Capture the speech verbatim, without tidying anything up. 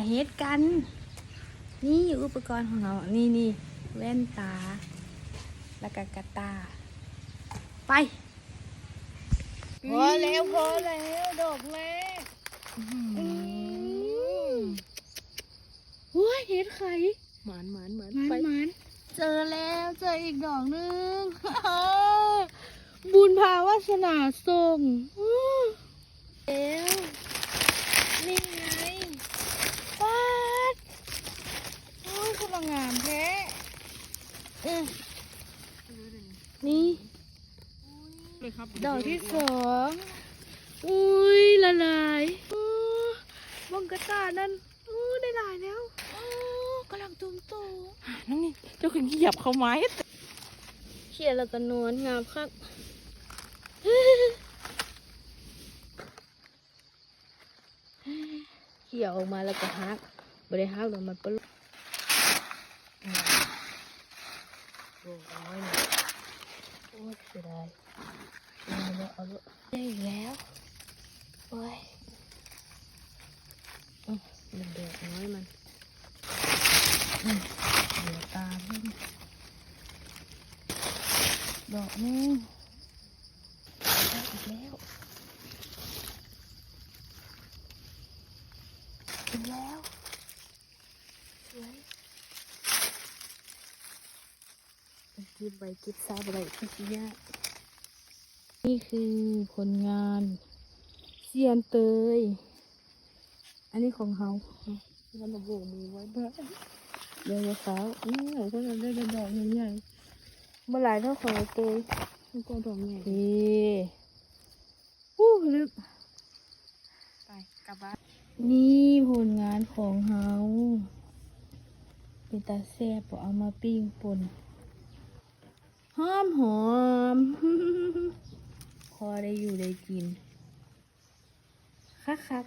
เฮ็ดกัน นี่อุปกรณ์ของเรา นี่นี่แว่นตา แล้วก็กระต่าย ไป พอแล้ว พอแล้ว ดอกแรก อืม โอ้ย เห็ดไข่ หมานหมานหมาน หมาน ไป หมาน เจอแล้ว เจออีกดอกหนึ่ง บุญพาวาสนาส่ง แล้ว นี่ไง ป๊าด โอ้ย คือมางามแท้ เออ นี่ เลยครับ ดอกที่สอง อุ้ย ละลาย โอ้ บังกะตานั่น โอ้ ได้หลายแล้ว โอ้ กำลังตุ่มโต นั่นนี่ เจ้าคือเหยียบเขาไม้ เขี่ยแล้วก็นอนงามคัก เขี่ยออกมาแล้วก็หัก บ่ได้หักดอก มันปะลุ โอ้ย โอ้ย เสียดาย เอาเลย เอาเลย ได้อีกแล้ว โอ้ย อืม มันแดดน้อยมัน อืม เดี๋ยวตาเพิ่ม ดอกหนึ่ง ได้อีกแล้ว อีกแล้ว สวย เก็บใบเก็บซาบ่ได้ คือสิยาก นี่คือผลงาน เซียนเตย อันนี้ของเขา มันมาโบกมือไว้เพื่อ เดี๋ยวเดี๋ยวเขา อืม เขาจะได้ดอกใหญ่ๆ บ่หลายเท่าของเตย มันก็ดอกใหญ่ เอ๊ะ อู้ ลึก ไป กลับบ้าน นี่ผลงานของเฮา เป็นตาแซ่บ พอเอามาปิ้งป่น หอมหอม พอได้อยู่ได้กิน คักคัก